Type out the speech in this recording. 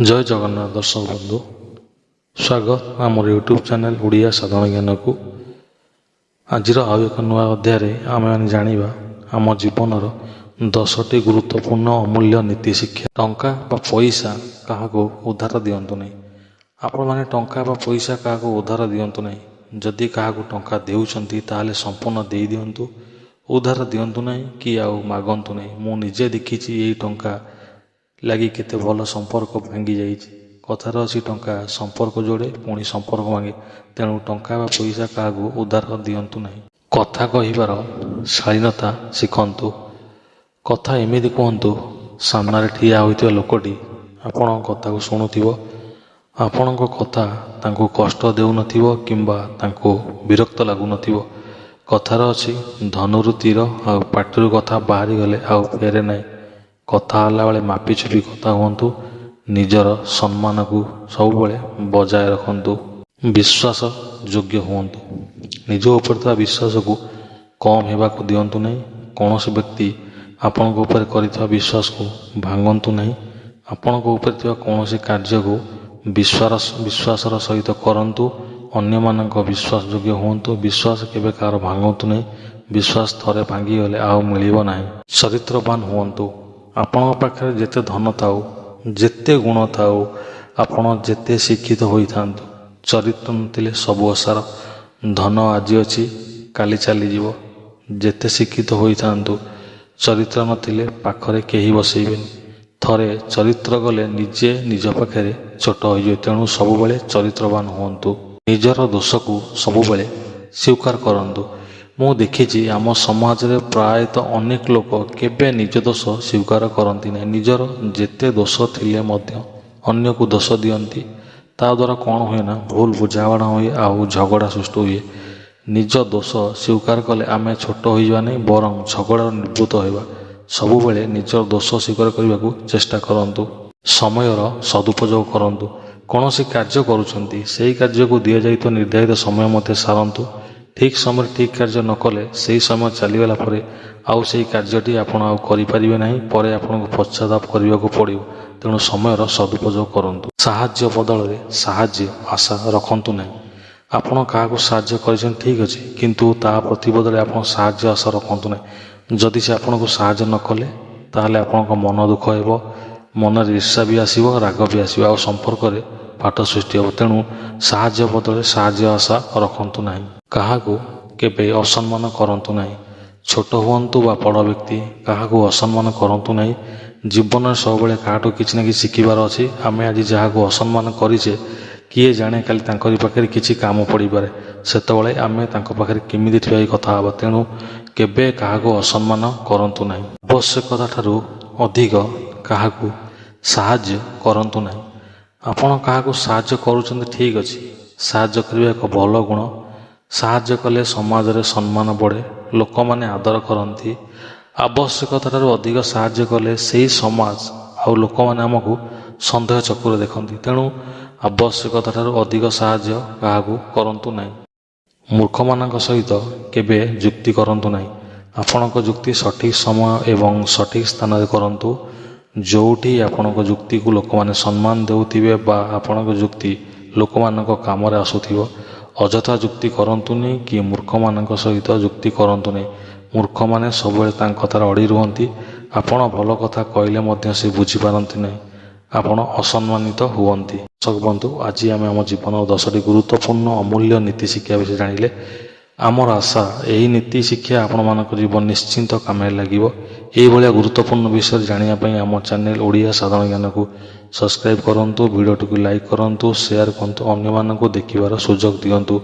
ଜୟ ଜଗନ୍ନାଥ ଦର୍ଶକ ବନ୍ଧୁ, ସ୍ୱାଗତ ଆମର ୟୁଟ୍ୟୁବ୍ ଚ୍ୟାନେଲ୍ ଓଡ଼ିଆ ସାଧାରଣ ଜ୍ଞାନକୁ। ଆଜିର ଆଉ ଏକ ନୂଆ ଅଧ୍ୟାୟରେ ଆମେମାନେ ଜାଣିବା ଆମ ଜୀବନର 10ଟି ଗୁରୁତ୍ୱପୂର୍ଣ୍ଣ ଅମୂଲ୍ୟ ନୀତି ଶିକ୍ଷା। ଟଙ୍କା ବା ପଇସା କାହାକୁ ଉଧାର ଦିଅନ୍ତୁ ନାହିଁ। ଆପଣମାନେ ଟଙ୍କା ବା ପଇସା କାହାକୁ ଉଧାର ଦିଅନ୍ତୁ ନାହିଁ। ଯଦି କାହାକୁ ଟଙ୍କା ଦେଉଛନ୍ତି, ତାହେଲେ ସମ୍ପୂର୍ଣ୍ଣ ଦେଇଦିଅନ୍ତୁ। ଉଧାର ଦିଅନ୍ତୁ ନାହିଁ କି ଆଉ ମାଗନ୍ତୁ ନାହିଁ। ମୁଁ ନିଜେ ଦେଖିଛି, ଏଇ ଟଙ୍କା ଲାଗି କେତେ ଭଲ ସମ୍ପର୍କ ଭାଙ୍ଗି ଯାଇଛି। କଥାରେ ଅଛି, ଟଙ୍କା ସମ୍ପର୍କ ଯୋଡ଼େ, ପୁଣି ସମ୍ପର୍କ ଭାଙ୍ଗେ। ତେଣୁ ଟଙ୍କା ବା ପଇସା କାହାକୁ ଉଧାର ଦିଅନ୍ତୁ ନାହିଁ। କଥା କହିବାର ଶାଳୀନତା ଶିଖନ୍ତୁ। କଥା ଏମିତି କୁହନ୍ତୁ, ସାମ୍ନାରେ ଠିଆ ହୋଇଥିବା ଲୋକଟି ଆପଣଙ୍କ କଥାକୁ ଶୁଣୁଥିବ, ଆପଣଙ୍କ କଥା ତାଙ୍କୁ କଷ୍ଟ ଦେଉନଥିବ କିମ୍ବା ତାଙ୍କୁ ବିରକ୍ତ ଲାଗୁନଥିବ। କଥାରେ ଅଛି, ଧନୁରୁ ତୀର ଆଉ ପାଟିରୁ କଥା ବାହାରିଗଲେ ଆଉ ଫେରେ ନାହିଁ। କଥା ହେଲାବେଳେ ମାପିଚୁପି କଥା ହୁଅନ୍ତୁ। ନିଜର ସମ୍ମାନକୁ ସବୁବେଳେ ବଜାୟ ରଖନ୍ତୁ। ବିଶ୍ୱାସ ଯୋଗ୍ୟ ହୁଅନ୍ତୁ। ନିଜ ଉପରେ ଥିବା ବିଶ୍ୱାସକୁ କମ୍ ହେବାକୁ ଦିଅନ୍ତୁ ନାହିଁ। କୌଣସି ବ୍ୟକ୍ତି ଆପଣଙ୍କ ଉପରେ କରିଥିବା ବିଶ୍ୱାସକୁ ଭାଙ୍ଗନ୍ତୁ ନାହିଁ। ଆପଣଙ୍କ ଉପରେ ଥିବା କୌଣସି କାର୍ଯ୍ୟକୁ ବିଶ୍ୱାସର ସହିତ କରନ୍ତୁ। ଅନ୍ୟମାନଙ୍କ ବିଶ୍ୱାସ ଯୋଗ୍ୟ ହୁଅନ୍ତୁ। ବିଶ୍ୱାସ କେବେ କାହାର ଭାଙ୍ଗନ୍ତୁ ନାହିଁ। ବିଶ୍ୱାସ ଥରେ ଭାଙ୍ଗିଗଲେ ଆଉ ମିଳିବ ନାହିଁ। ଚରିତ୍ରବାନ ହୁଅନ୍ତୁ। ଆପଣଙ୍କ ପାଖରେ ଯେତେ ଧନ ଥାଉ, ଯେତେ ଗୁଣ ଥାଉ, ଆପଣ ଯେତେ ଶିକ୍ଷିତ ହୋଇଥାନ୍ତୁ, ଚରିତ୍ର ନଥିଲେ ସବୁ ଅସାର। ଧନ ଆଜି ଅଛି, କାଲି ଚାଲିଯିବ। ଯେତେ ଶିକ୍ଷିତ ହୋଇଥାନ୍ତୁ, ଚରିତ୍ର ନଥିଲେ ପାଖରେ କେହି ବସେଇବେନି। ଥରେ ଚରିତ୍ର ଗଲେ ନିଜେ ନିଜ ପାଖରେ ଛୋଟ ହୋଇଯିବେ। ତେଣୁ ସବୁବେଳେ ଚରିତ୍ରବାନ ହୁଅନ୍ତୁ। ନିଜର ଦୋଷକୁ ସବୁବେଳେ ସ୍ୱୀକାର କରନ୍ତୁ। ମୁଁ ଦେଖିଛି, ଆମ ସମାଜରେ ପ୍ରାୟତଃ ଅନେକ ଲୋକ କେବେ ନିଜ ଦୋଷ ସ୍ୱୀକାର କରନ୍ତି ନାହିଁ। ନିଜର ଯେତେ ଦୋଷ ଥିଲେ ମଧ୍ୟ ଅନ୍ୟକୁ ଦୋଷ ଦିଅନ୍ତି। ତା ଦ୍ୱାରା କ'ଣ ହୁଏ ନା, ଭୁଲ ବୁଝାମଣା ହୁଏ ଆଉ ଝଗଡ଼ା ସୃଷ୍ଟି ହୁଏ। ନିଜ ଦୋଷ ସ୍ୱୀକାର କଲେ ଆମେ ଛୋଟ ହୋଇଯିବା ନାହିଁ, ବରଂ ଝଗଡ଼ାରୁ ନିବୃତ୍ତ ହେବା। ସବୁବେଳେ ନିଜ ଦୋଷ ସ୍ୱୀକାର କରିବାକୁ ଚେଷ୍ଟା କରନ୍ତୁ। ସମୟର ସଦୁପଯୋଗ କରନ୍ତୁ। କୌଣସି କାର୍ଯ୍ୟ କରୁଛନ୍ତି, ସେହି କାର୍ଯ୍ୟକୁ ଦିଆଯାଇଥିବା ନିର୍ଦ୍ଧାରିତ ସମୟ ମଧ୍ୟ ସାରନ୍ତୁ। ଠିକ୍ ସମୟରେ ଠିକ୍ କାର୍ଯ୍ୟ ନ କଲେ, ସେହି ସମୟ ଚାଲିଗଲା ପରେ ଆଉ ସେହି କାର୍ଯ୍ୟଟି ଆପଣ ଆଉ କରିପାରିବେ ନାହିଁ। ପରେ ଆପଣଙ୍କୁ ପଶ୍ଚାତାପ କରିବାକୁ ପଡ଼ିବ। ତେଣୁ ସମୟର ସଦୁପଯୋଗ କରନ୍ତୁ। ସାହାଯ୍ୟ ବଦଳରେ ସାହାଯ୍ୟ ଆଶା ରଖନ୍ତୁ ନାହିଁ। ଆପଣ କାହାକୁ ସାହାଯ୍ୟ କରିଛନ୍ତି, ଠିକ୍ ଅଛି, କିନ୍ତୁ ତା ପ୍ରତିବଦଳରେ ଆପଣ ସାହାଯ୍ୟ ଆଶା ରଖନ୍ତୁ ନାହିଁ। ଯଦି ସେ ଆପଣଙ୍କୁ ସାହାଯ୍ୟ ନ କଲେ, ତାହେଲେ ଆପଣଙ୍କ ମନ ଦୁଃଖ ହେବ, ମନରେ ଈର୍ଷା ବି ଆସିବ, ରାଗ ବି ଆସିବ ଆଉ ସମ୍ପର୍କରେ ଫାଟ ସୃଷ୍ଟି ହେବ। ତେଣୁ ସାହାଯ୍ୟ ବଦଳରେ ସାହାଯ୍ୟ ଆଶା ରଖନ୍ତୁ ନାହିଁ। କାହାକୁ କେବେ ଅସମ୍ମାନ କରନ୍ତୁ ନାହିଁ। ଛୋଟ ହୁଅନ୍ତୁ ବା ବଡ଼ ବ୍ୟକ୍ତି, କାହାକୁ ଅସମ୍ମାନ କରନ୍ତୁ ନାହିଁ। ଜୀବନରେ ସବୁବେଳେ କାହାଠୁ କିଛି ନା କିଛି ଶିଖିବାର ଅଛି। ଆମେ ଆଜି ଯାହାକୁ ଅସମ୍ମାନ କରିଛେ, କିଏ ଜାଣେ, କାଲି ତାଙ୍କରି ପାଖରେ କିଛି କାମ ପଡ଼ିପାରେ। ସେତେବେଳେ ଆମେ ତାଙ୍କ ପାଖରେ କେମିତି ଠିଆ ହୋଇ କଥା ହେବା? ତେଣୁ କେବେ କାହାକୁ ଅସମ୍ମାନ କରନ୍ତୁ ନାହିଁ। ଆବଶ୍ୟକତା ଠାରୁ ଅଧିକ କାହାକୁ ସାହାଯ୍ୟ କରନ୍ତୁ ନାହିଁ। ଆପଣ କାହାକୁ ସାହାଯ୍ୟ କରୁଛନ୍ତି, ଠିକ୍ ଅଛି। ସାହାଯ୍ୟ କରିବା ଏକ ଭଲ ଗୁଣ। ସାହାଯ୍ୟ କଲେ ସମାଜରେ ସମ୍ମାନ ବଢ଼େ, ଲୋକମାନେ ଆଦର କରନ୍ତି। ଆବଶ୍ୟକତା ଠାରୁ ଅଧିକ ସାହାଯ୍ୟ କଲେ ସେହି ସମାଜ ଆଉ ଲୋକମାନେ ଆମକୁ ସନ୍ଦେହ ଚକ୍ଷୁରେ ଦେଖନ୍ତି। ତେଣୁ ଆବଶ୍ୟକତା ଠାରୁ ଅଧିକ ସାହାଯ୍ୟ କାହାକୁ କରନ୍ତୁ ନାହିଁ। ମୂର୍ଖମାନଙ୍କ ସହିତ କେବେ ଯୁକ୍ତି କରନ୍ତୁ ନାହିଁ। ଆପଣଙ୍କ ଯୁକ୍ତି ସଠିକ୍ ସମୟ ଏବଂ ସଠିକ୍ ସ୍ଥାନରେ କରନ୍ତୁ, ଯେଉଁଠି ଆପଣଙ୍କ ଯୁକ୍ତିକୁ ଲୋକମାନେ ସମ୍ମାନ ଦେଉଥିବେ ବା ଆପଣଙ୍କ ଯୁକ୍ତି ଲୋକମାନଙ୍କ କାମରେ ଆସୁଥିବ। ଅଯଥା ଯୁକ୍ତି କରନ୍ତୁନି କି ମୂର୍ଖମାନଙ୍କ ସହିତ ଯୁକ୍ତି କରନ୍ତୁ ନାହିଁ। ମୂର୍ଖମାନେ ସବୁବେଳେ ତାଙ୍କ କଥାରେ ଅଡ଼ି ରୁହନ୍ତି। ଆପଣ ଭଲ କଥା କହିଲେ ମଧ୍ୟ ସେ ବୁଝିପାରନ୍ତି ନାହିଁ। ଆପଣ ଅସମ୍ମାନିତ ହୁଅନ୍ତି। ଦର୍ଶକ ବନ୍ଧୁ, ଆଜି ଆମେ ଆମ ଜୀବନର 10ଟି ଗୁରୁତ୍ୱପୂର୍ଣ୍ଣ ଅମୂଲ୍ୟ ନୀତି ଶିକ୍ଷା ବିଷୟରେ ଜାଣିଲେ। ଆମର ଆଶା, ଏହି ନୀତି ଶିକ୍ଷା ଆପଣମାନଙ୍କ ଜୀବନ ନିଶ୍ଚିନ୍ତ କାମରେ ଲାଗିବ। ଏଇଭଳିଆ ଗୁରୁତ୍ୱପୂର୍ଣ୍ଣ ବିଷୟରେ ଜାଣିବା ପାଇଁ ଆମ ଚ୍ୟାନେଲ୍ ଓଡ଼ିଆ ସାଧାରଣ ଜ୍ଞାନକୁ ସବସ୍କ୍ରାଇବ୍ କରନ୍ତୁ, ଭିଡ଼ିଓଟିକୁ ଲାଇକ୍ କରନ୍ତୁ, ସେୟାର କରନ୍ତୁ, ଅନ୍ୟମାନଙ୍କୁ ଦେଖିବାର ସୁଯୋଗ ଦିଅନ୍ତୁ।